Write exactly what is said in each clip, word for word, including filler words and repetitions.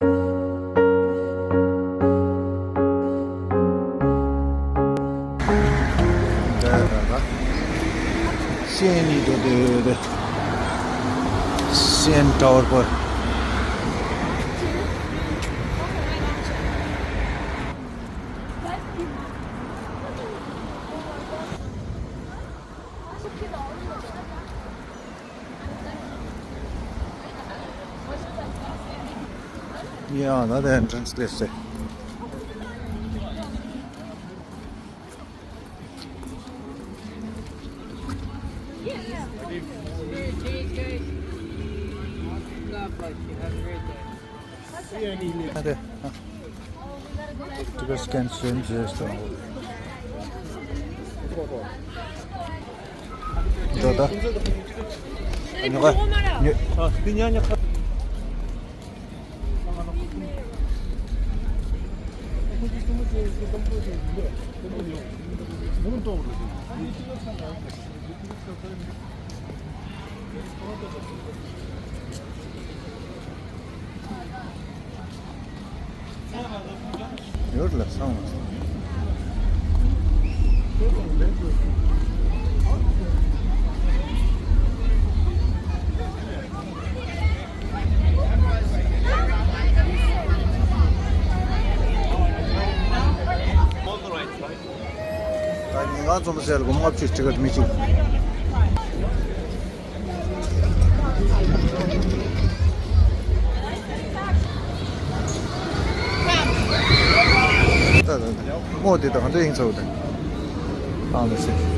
ད་ད་ད། སི་ཨེན་ཨི་འགྲོ་དུས་སི་ཨེན་ཊ་ཝར་པར། Yeah, another entrance this way. Hadi. Ha. Ticket scan scan just. Ndo da. Nyo ka. Nyo. ཡོད་ལ་སོང་། ད་ཉིན་གང་འཛོམས་ཟེར་ལ་སྒོར་མོ་ལྔ་བཅུ་ཅིག་ག་མི་གཅིག་ད་ད་ད། མོ་དེ་ད་ག་འདྲ་ཡིན་ཚོད་དང་། བཏང་ལ་ཟེར།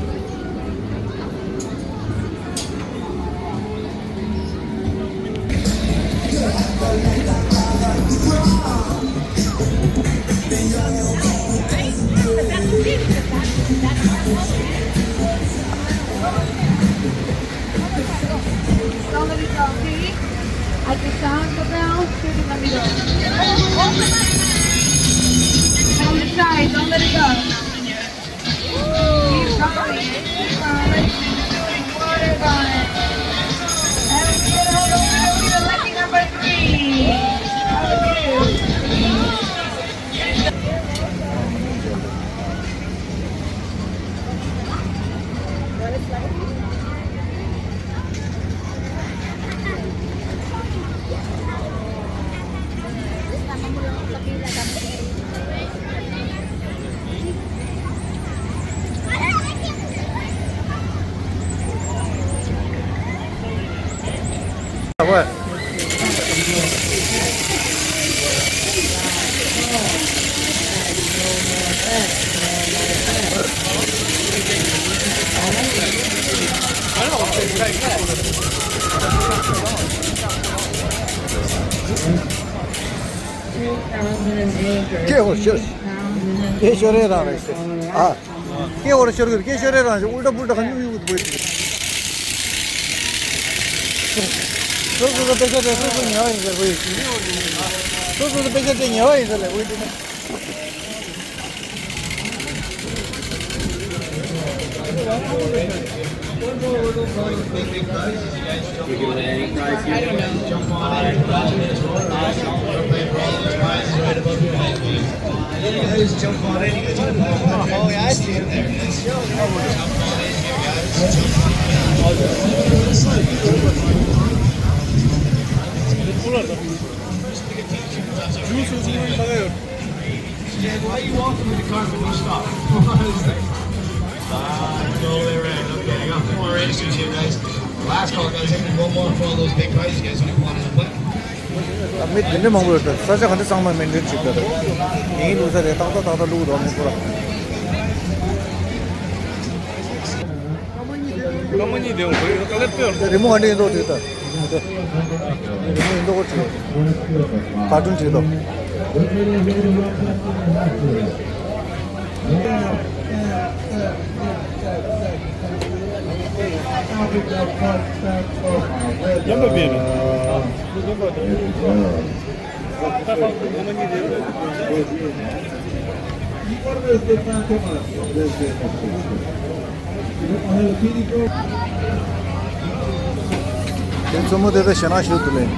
Don't let it go, okay? At the sound of the bell, shoot in the middle. On the side, don't let it go. Keep going, keep going. Shooting water gun. And we get all the way to lucky number three. How are you? སྐད་ཧོ་ཤོར། སྐད་ཤོར་རེད་རང་རེད་ཟེར། ཨ། སྐད་ཧོ་ཤོར་གི་སྐད་ཤོར་རེད་རང་ཞིག་ཨུལ་ཏ་པུལ་ཏ་ག་ཉུག་ཉུག་འདུག་སོ་སོ་སོ་དཔེ་ཆ་དེ་སོ་སོ་ཉལ་བ་ཡིན་ཟེར་བ་ཡིན། སོ་སོ་སོ་དཔེ་ཆ་དེ་ཉལ་བ་ཡིན་ཟེར་ལབ་དགོས་འདུག་ན། Why you walking with the carpet? No stop. Ah, go there, right. Okay, I got four racers here, guys. Last call, guys. One more for all those big prizes, guys. If you want to play. ད་མི་དེ་འདྲ་མང་པོ་ཡོད་ད། ས་ཆ་ག་འདྲ་གཙང་མ་མེན་ཊེན་བྱེད་དགོས་ད། ངའི་ལུགས་ས་རེད། ཏག་ཏག་ཏག་ཏག་བླུགས་འདུག་མི་ཁོ་ར། སྐར་མ་གཉིས་དེ་འོང་བའི་ཀ་ལེ་ཏོ། རི་མོ་ག་འདྲ་ཡིན་མདོག་བྲིས་ད། རི་མོ་ཡིན་མདོག་བྲིས། ཀར་ཊུན་བྲིས་འདུག་ཡོད་པ་བས་ནི། དེ་མཚོ་མོ་དེ་ད་ཞེ་ན་ཞུ་དུ་ལེན།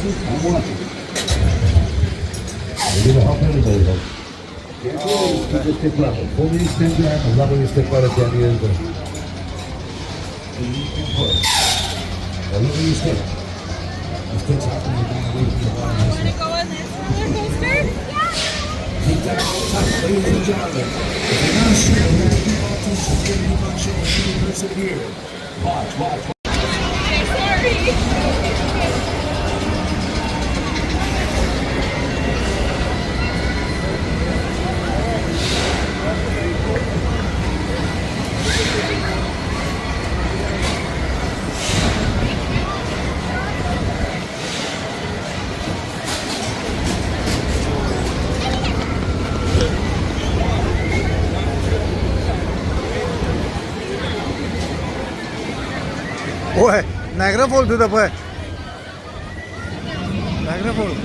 Keep the stick level. Four minutes ten to have a lovely stick level at the end. A lovely stick. The stick's happening again away from the line. Wanna go on this roller coaster? Keep that all tight, ladies and gentlemen. If you're not sure, we're gonna keep on pushing, we're gonna keep on showing, keep on persevere. Watch, watch, watch. ཨོའེ། Niagara Falls འདུག་ད་པོ། Niagara Falls།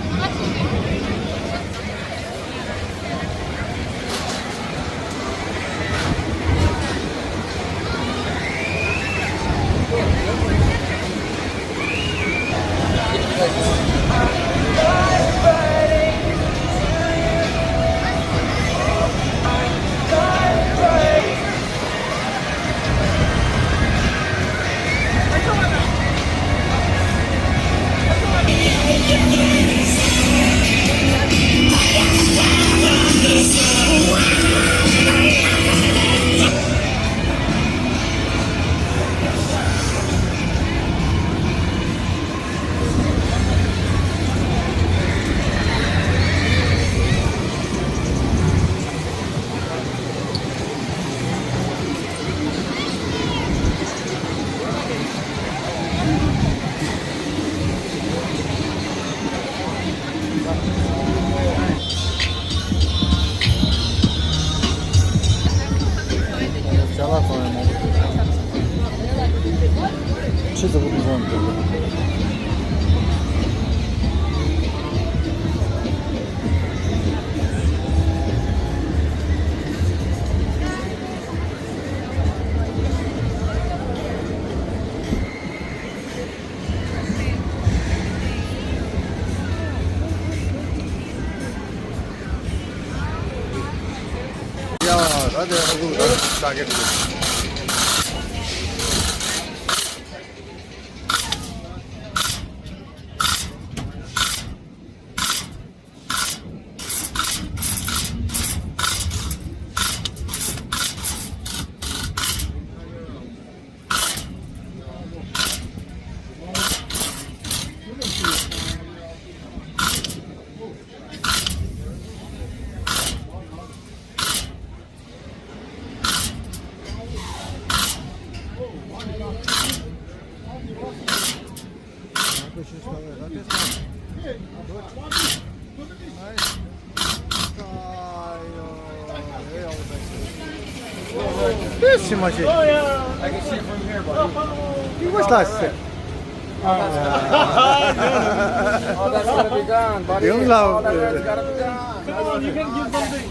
This is my shit. I can see it from here, buddy. What's that shit? All that's gotta be done, buddy. All that work's gotta be done. Come on, you can give something.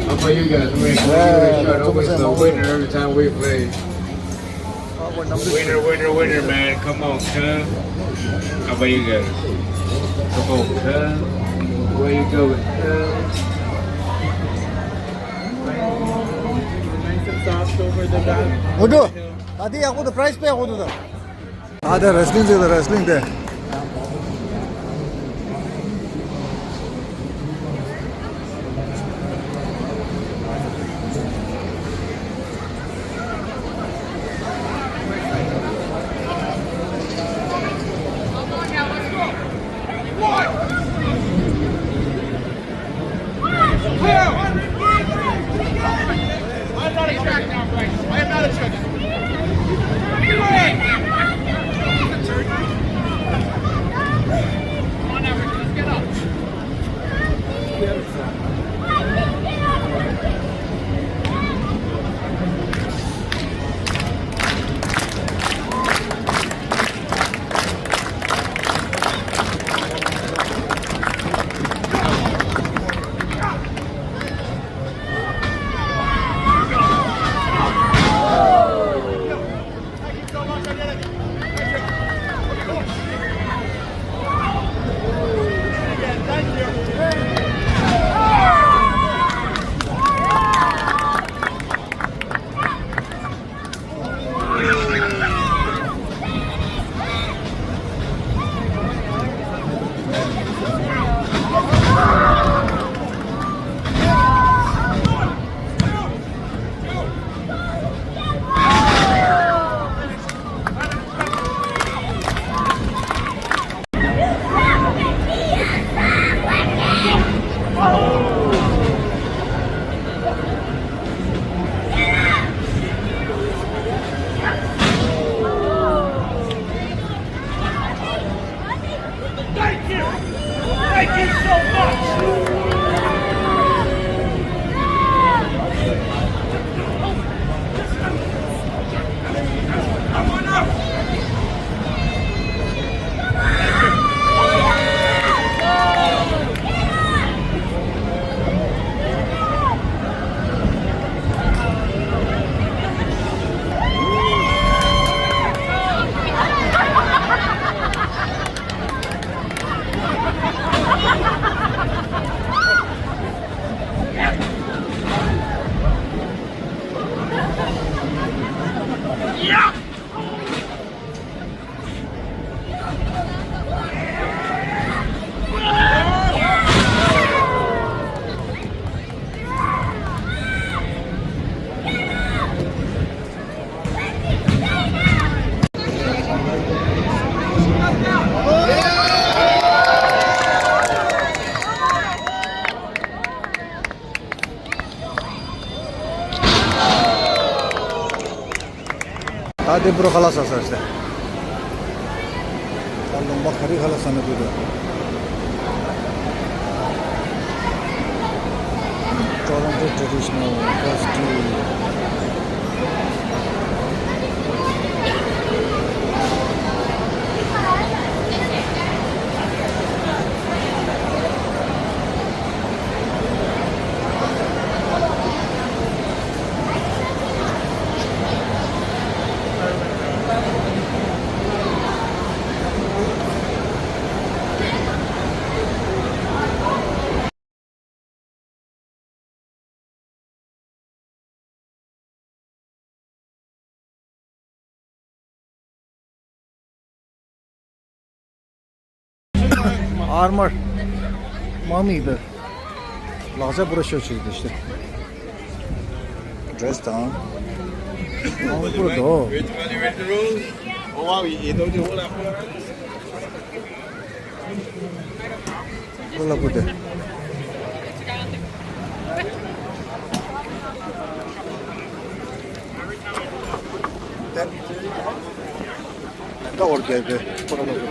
How about you guys? Win, win, win, shut up. Always the winner every time we play. Winner, winner, winner, man. Come on, cuz. How about you guys? Come on, cuz. Where you going, cuz? Nice and soft over the back. What do? Adi, aku the price pay, aku the. ཨ་དེ་རེ་སི་ལིང་ཟེར་དང་རེ་སི་ལིང་དེ། དེ་པུ་ར་ཁ་ལག་ཟ་ས་རེད། ད་ལུང་པ་ག་རེ་ཁ་ལག་ཟ་ན་འདོད་འདུག Toronto traditional pastry. ཨར་མར་མང་མི་འདི་ལག་ཆ་པུ་ར་ཤོ་ཆུ་འདི་ཤི་ཌི་རེ་སི་དང་མང་པོ་འདུག་ཁོ་ལ་ཕུད་དེ། ད་འོར་རྒྱལ་པོའི་ཁོ་ལ་ཕུད་དེ།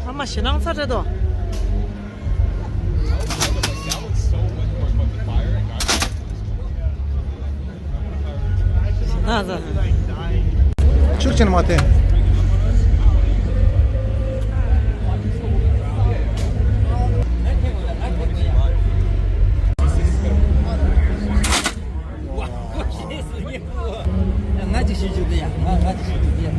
ཨ་མ་ཞེ་སྣང་ཚ་དྲགས་དོ། ཤུགས་ཆེན་མ་ཐེ། ང་ཅིག་ཤེས་རྒྱུ་དེ་ཡ། ང་ང་ཅིག་ཤེས་རྒྱུ་དེ་ཡ།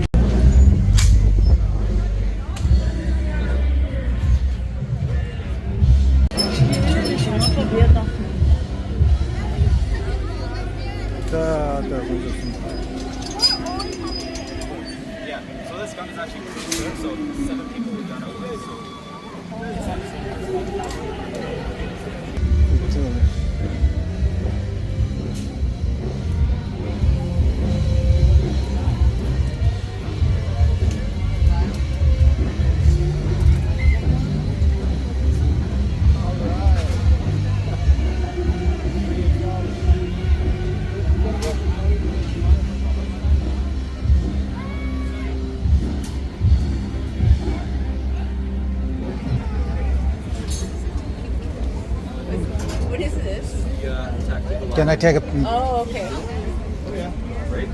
ད་ད་ཁོང་ཚོ་གསུམ། Yeah, so this gun is actually pretty good, so seven people were done over, so What is this? Can I take a? Oh, okay.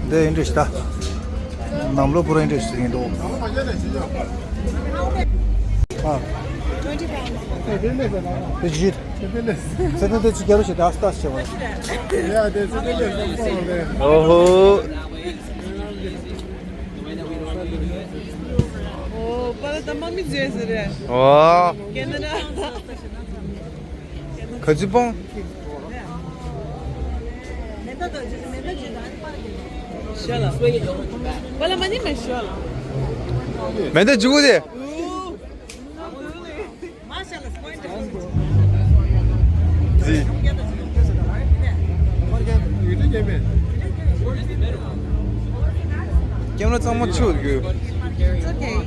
འདི་ཨིན་ཌི་ཤི་ད། ནམ་ལོ་པུ་ར་ཨིན་ཌི་ཤི་ཡིན་འདུག་ཨ། དེ་བཞི། ཚེ་འདི་འདི་ཅི་རྒྱལ་རུ་ཞིག་ད་ལྟ་བྱེད་པ། ཡ་དེ་ཚེ་འདི་འདི་ཨོ་ཧོ། ཨོ། པ་ལ་ད་དམག་མི་བཟོས་ཟེར་རེད། ཨོ། ཁེ་ན་ཌ། ག་ཚོད་སྤོང་། ཤོ་ལ། པ་ལ་མ་ནི་མ་ཤོ་ལ། མེ་མདའ་འཇུག་དེ། ཀེམ་ར་གཙང་མ་ཆུ་དགོས། It's okay.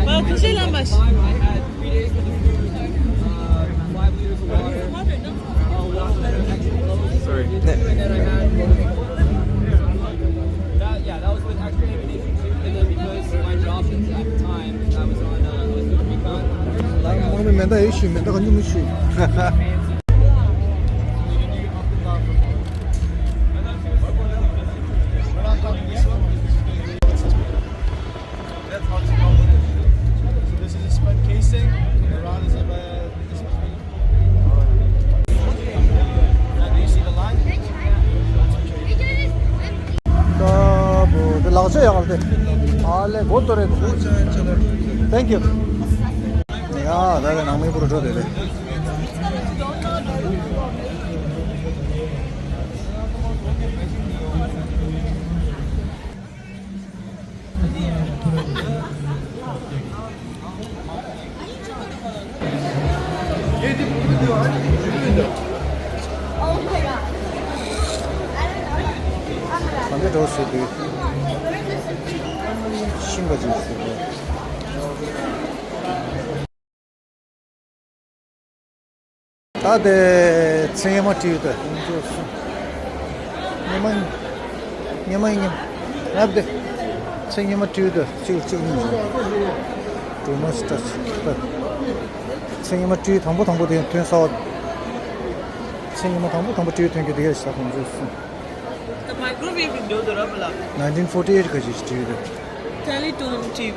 Well, ཁུ་ཤེ་ལ་མ་ཤི། Sorry. That, yeah, that was with extra ammunition too, and then because my job at the time, I was on, uh, I was doing recon. ད་དམག་མི་མེ་མདའ་ཡོད་ཤི། མེ་མདའ་ག་ཉུང་མི་ཤི། That's how it's called. So this is a spent casing. The rod is about this much. Now, do you see the line? ད་བོ་དེ་ལག་ཆ་ཡག་ལ་དེ། ཨ། Thank you. ཡ་ད་ག་ནང་མི་པུར་འགྲོ་དེ་རེད། གང་འདྲ་འགྲོ་ཟེར་དུས། ཤིང་པ་ཅིག་ཟེར་དུས། ད་དེ་མཚན་ཉི་མ་བྲིས་ཡོད་དེ། ཉི་མ་ཉི་མ་ཉི་མ་རབ་དེ་མཚན་ཉི་མ་བྲིས་ཡོད་དེ། གཅིག་གཅིག་ཉིན་དུ་མ་སི་ཊ་ཅིག་ད་མཚན་ཉི་མ་བྲིས་དང་པོ་དང་པོ་དེ་ཐོན་ས་བ། མཚན་ཉི་མ་དང་པོ་དང་པོ་བྲིས་ཐོན་རྒྱུ་དེ་ག་ཞིག་ས་ཁོང་ཚོས་གསུངས། The microwave window the rubber. Nineteen forty eight ག་ཅིག་བྲིས་ཡོད་དེ། Teleton T V.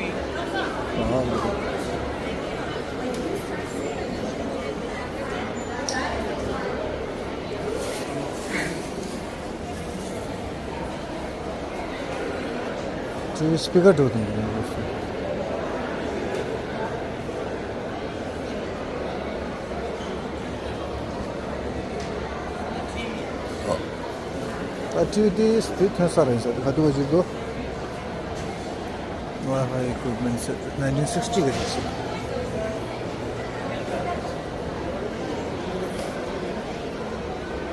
ཊི་ཝི་སི་པི་ཀར་འགྲོ་དང་། ད་ཊི་ཝི་དེ་དེ་ཐོན་ས་རེད་ས། དེ་ག་དུས་བ་ཞིག་འདུག Wi-Fi equipment set nineteen sixty ག་རེད་ཟེར།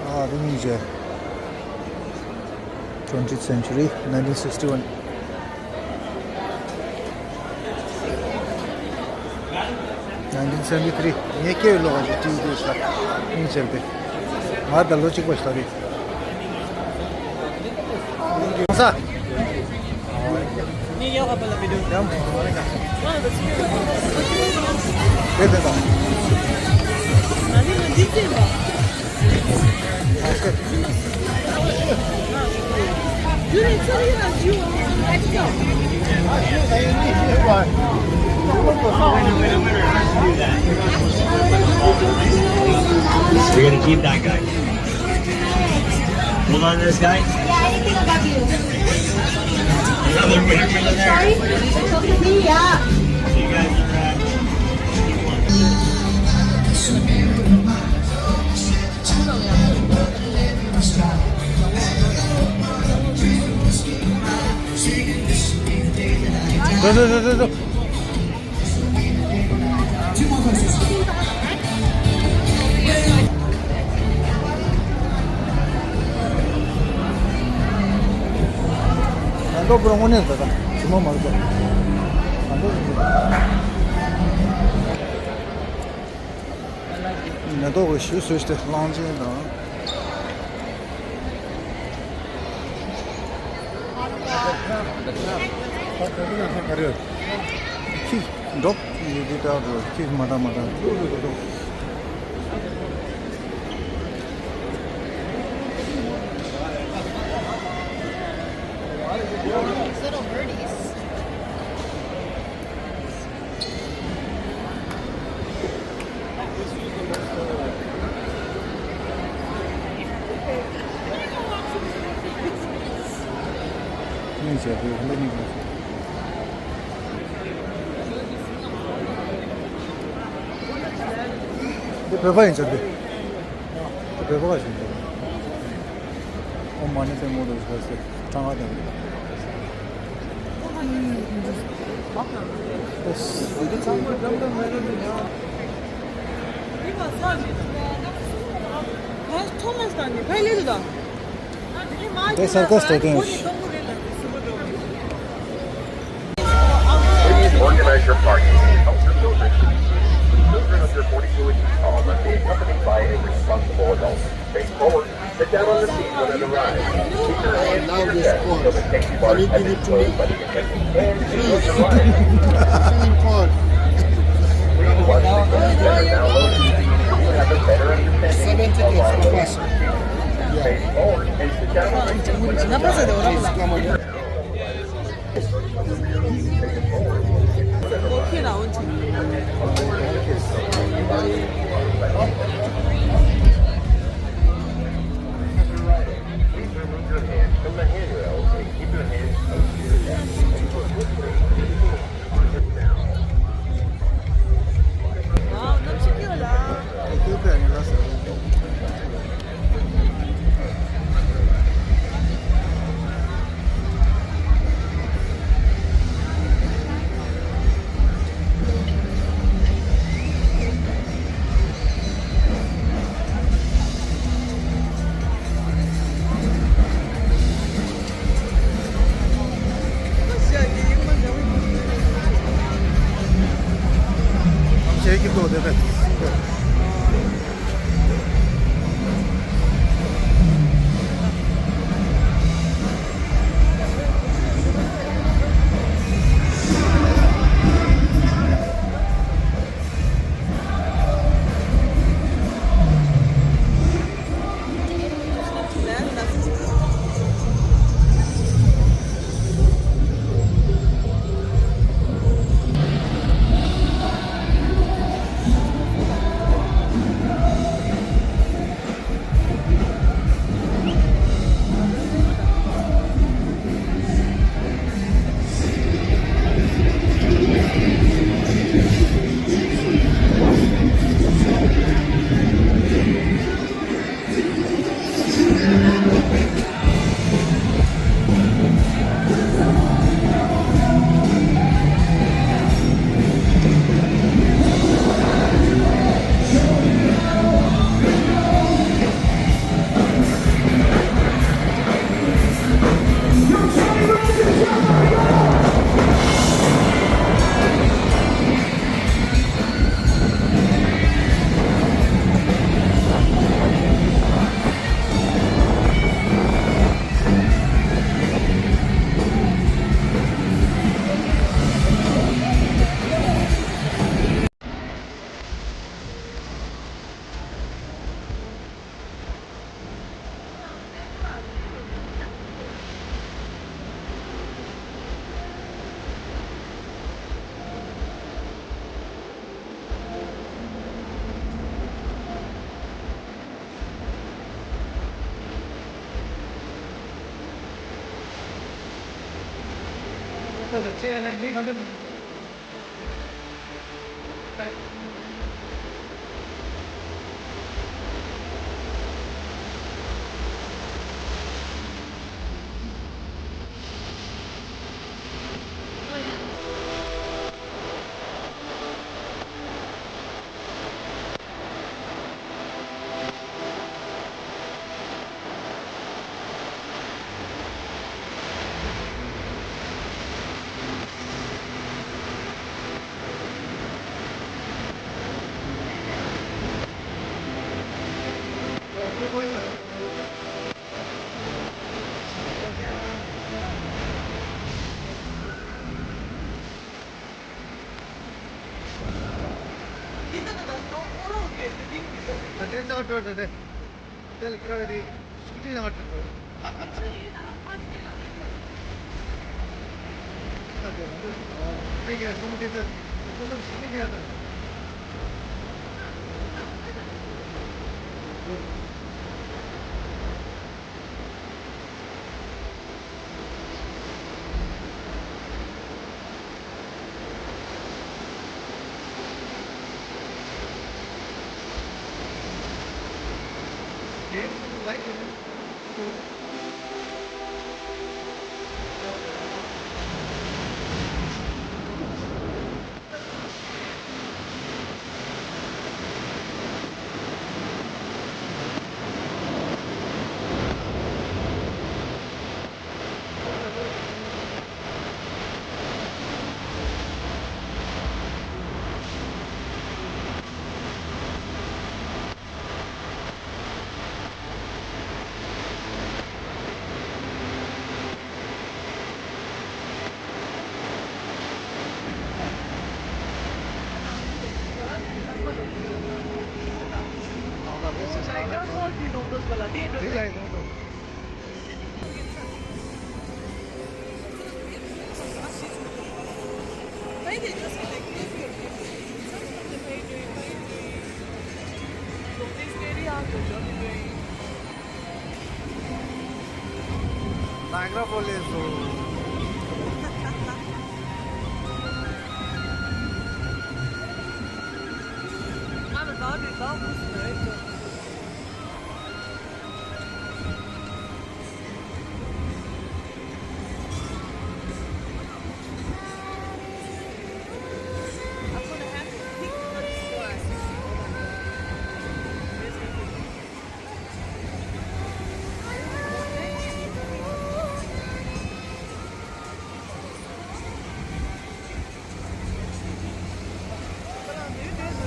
ཨ་དེ་མིན་བྱས། Twentieth century, nineteen sixty-one, nineteen seventy-three. ངས་སྐྱེས་ལོ་བ་ཞིག་ཊི་ཝི་དེ་ས་ཡིན་ཟེར་ཏེ། ང་ད་ལོ་གཅིག་པ་ཞིག་ལ་རེད། ས། We're gonna keep that guy. Hold on to this guy. Yeah, anything above you. Another winner for the night. Sorry? See you guys in a wrap. ང་ཚོ་པུ་ར་དངོས་གནས་ད་ད་ཇི་མ་མ་རེད་ད། ང་ཚོ་མེ་ཏོག་གི་ཞུ་སོས་ཏེ་གླང་ཆེན་དང་། ཁྱི་འབྲོག་ཡོད་དུས་ལྟར་དུ་ཁྱི་མ་འདྲ་མ་འདྲ། Little birdies. འདི་བོད་པ་ཡིན་ཆོག་འདི། འདི་བོད་པ་ག་ཞིག་འདུག་ཨོཾ་མ་ཎི་པདྨེ་ཧཱུྃ་ཟེར་ཏེ་གྲངས་ཀ་དང་། They circus to do. Please organize your parking. Help your children. Children under forty-two inches tall must be accompanied by a responsible adult. Face forward, sit down on the seat when it arrives. Keep your hands to your chest so that safety bars can be closed by the attendant and your survivor. Please watch the games that are now loading. You will have a better understanding of our loading. Face forward and sit down on the seat when it arrives. Please remove your hands from the handrails and keep your hands close to your chest. Niagara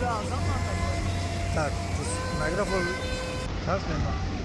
Falls. ཆགས་མེད་ན།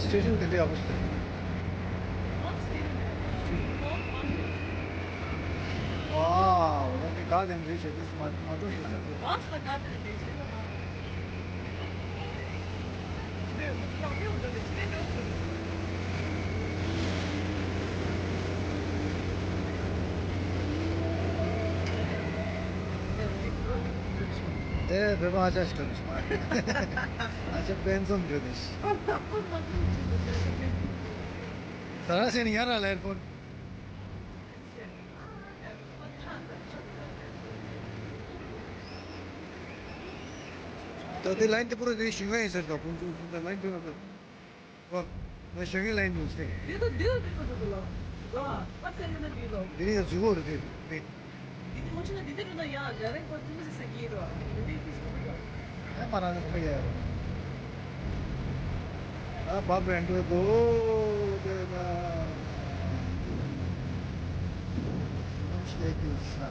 སི་ཊེ་ཤན་དེ་འདྲ་ཡག་པོ་ཞིག་རེད། ཝའོ། ད་དེ་འདྲ་བྱས་དུས་མ་མ་འགྲོ་ཞིག་ལ། དེ་བོད་པ་ཨ་ཅག་ཞིག་འགྲོ་ནི་ཞིག་མ་རེད། ཨ་ཅག་དཔེ་མཚོན་འགྲོ་ནི་ཞིག་ད་ར་སེ་ནི་ཡར་ར་ལེར་ཕོན། ད་དེ་ལ་ཡིན་དེ་པུ་ར་དེ་ཞིང་ཁ་ཡིན་ཟེར་ད་ཕུན་ཚོགས་ཕུན་ཚོགས་ལ་ཡིན་དེ་ལ་ད། ཨོ། ང་ཞོགས་ཀས་ལེན་འདུག་ཟེར། འདི་ད་འདི་ལ་འདི་ལ་འགྲོ་དགོས་ལ། ལ། ཨ་ཙི་ཡིན་ན་འདི་ལ། འདི་ནི་ཡང་འཛུལ་གོ་རེད་དེ་རེད། འདི་ནི་ངོ་ཆེ་ན་འདི་འདི་འགྲོ་ན་ཡང་རྒྱ་རིང་པ་ཐུག་མི་ཟེར་ས་གི་རོ། འདི་འདི་ཀིས་འགྲོ་གི་རོ། ཨ་མ་རང་ཚོ་ཡ། ཨ་བབ་རན་འགྲོ་དོ། དེ་ན། ཤེས་ཀྱི་ས།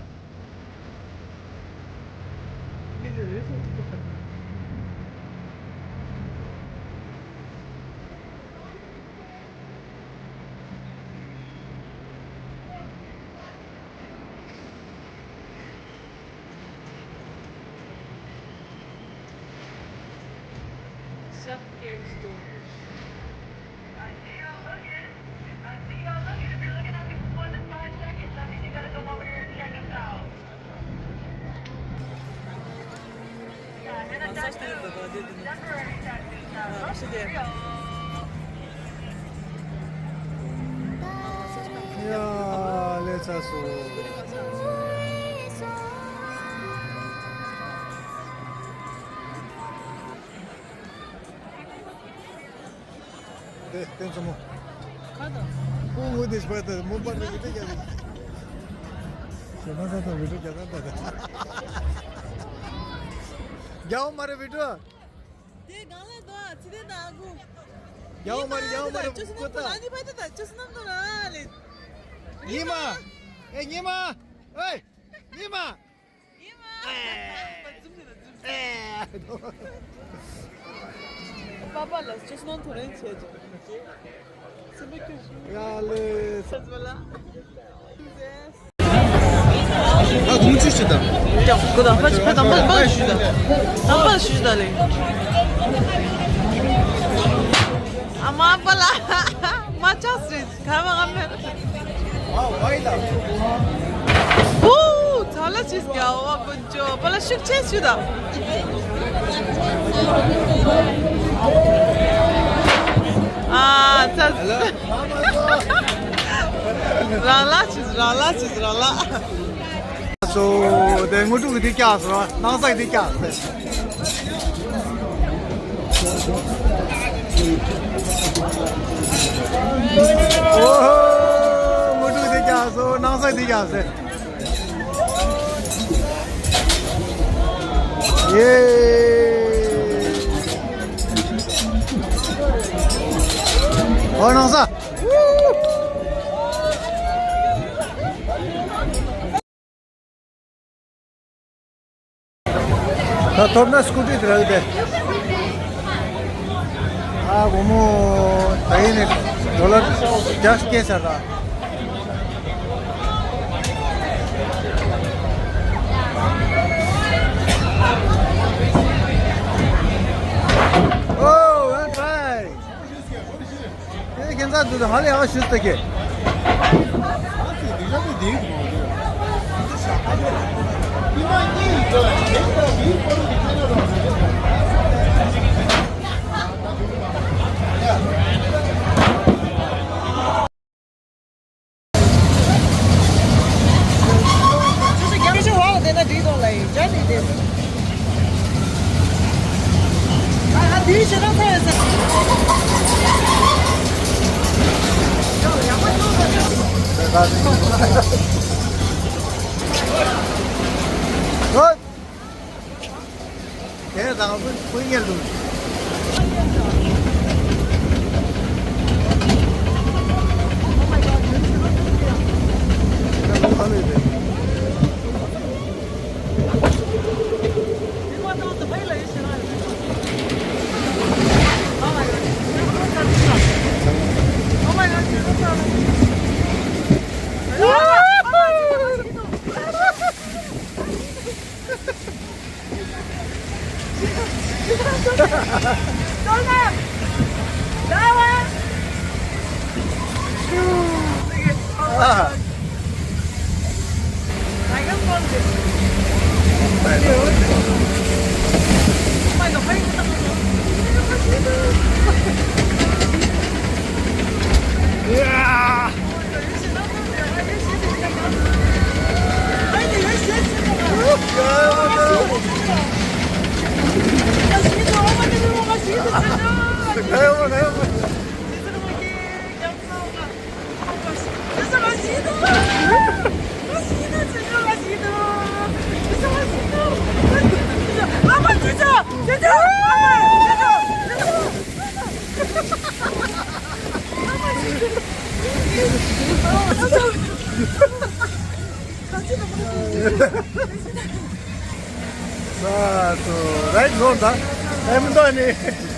Self-care store. ཡ་ལས་ཚར་སོང་། དེ་དེ་ཚོ་མོ། ཁ་དང་། ཨུ་ཨུ་དེ་སྤར་དང་མོ་སྤར་དང་བི་ཏྲ་རྒྱག་དང་། ཞེ་མ་ས་དང་བི་ཏྲ་རྒྱག་དང་ད་ད། རྒྱག་མ་རེད་བི་ཏྲ། དེ་གང་ལ་འདུག་ཨ་ཙི་དེ་ད་ཨ་ཁུ། རྒྱག་མ་རེད་རྒྱག་མ་རེད། ཅོ་སི་ནམ་ཁོ་ད་ཨ་ནི་ཕ་ད་ད་ཅོ་སི་ནམ་ཁོ་ར་ལེ། ཉི་མ། ཨེ་ཉི་མ། ཨེ་ཉི་མ། པ་པ་ལ་ཅོ་སྣང་ཐོ་རེན་བྱས་ཀྱང་། སེམས་པ་སྐྱོ་ཤི། ཡ་ལེ། ས་ཙི་པ་ལ། ད་དུང་ཅི་ཞིག་དང་། ཀྱང་ཁོ་དང་ཕ་ཆི་ཕ་དང་པ་པ་ཞུ་དང་། དང་པ་ཞུ་དང་ལེ། ཨ་མ་པ་ལ། མ་ཆགས་སྲིད། ཁ་མ་ཁ་མེད། ཨ་བའི་ལ། ཧུ། ཚ་ལ་ཆིས་ཀྱ་བ་ཀུན་ཅོ་པ་ལ་ཤུགས་ཆེ་ཞུ་དང་། ཨ་ཚ། ར་ལ་ཆིས་ར་ལ་ཆིས་ར་ལ། སོ། དེ་དངོས་གྲུབ་ཀྱི་དེ་བཀྱག་སོང་། སྣང་ས་ཀྱི་དེ་བཀྱག་སོང་། ཨོ་ཧོ། དངོས་གྲུབ་དེ་བཀྱག་སོང་། སྣང་ས་ཀྱི་དེ་བཀྱག་སོང་། ཡེ། ཨོ་སྣང་ས། ད་ཐོབ་ན་སྐུ་ཊི་དེ་རག་དེ། ཨ་སྒོར་མོ་ད་ཡིན་ནས་ཌོ་ལར་བརྒྱ་སྐྱེས་ཚར་ད། ཨོ་ཝེལ་ཀམ། ཁྱེད་ཚ་འདུག་ཧ་ལས་ཡག་ཞུས་ཏེ་ཁྱེད། ཨ་ཙི་འདི་འདྲ་པོ་འདི་གོ་འདུག་ཨ་ཙི་ཤ་ཁ་ལས། ཉི་མ་གཉིས་ཡིན་ཙང་ཁྱེད་ཚ་འདིའི་སྐོར་གྱི་ཁྱེད་ལ་རོགས་བྱེད་ཀྱི་ཡོད། དེ་དང་ཕུན་ཉེར་འདུག་ས་སོ་རེད་ལོ་ད་ཨེ་མི་འདོད་ནི།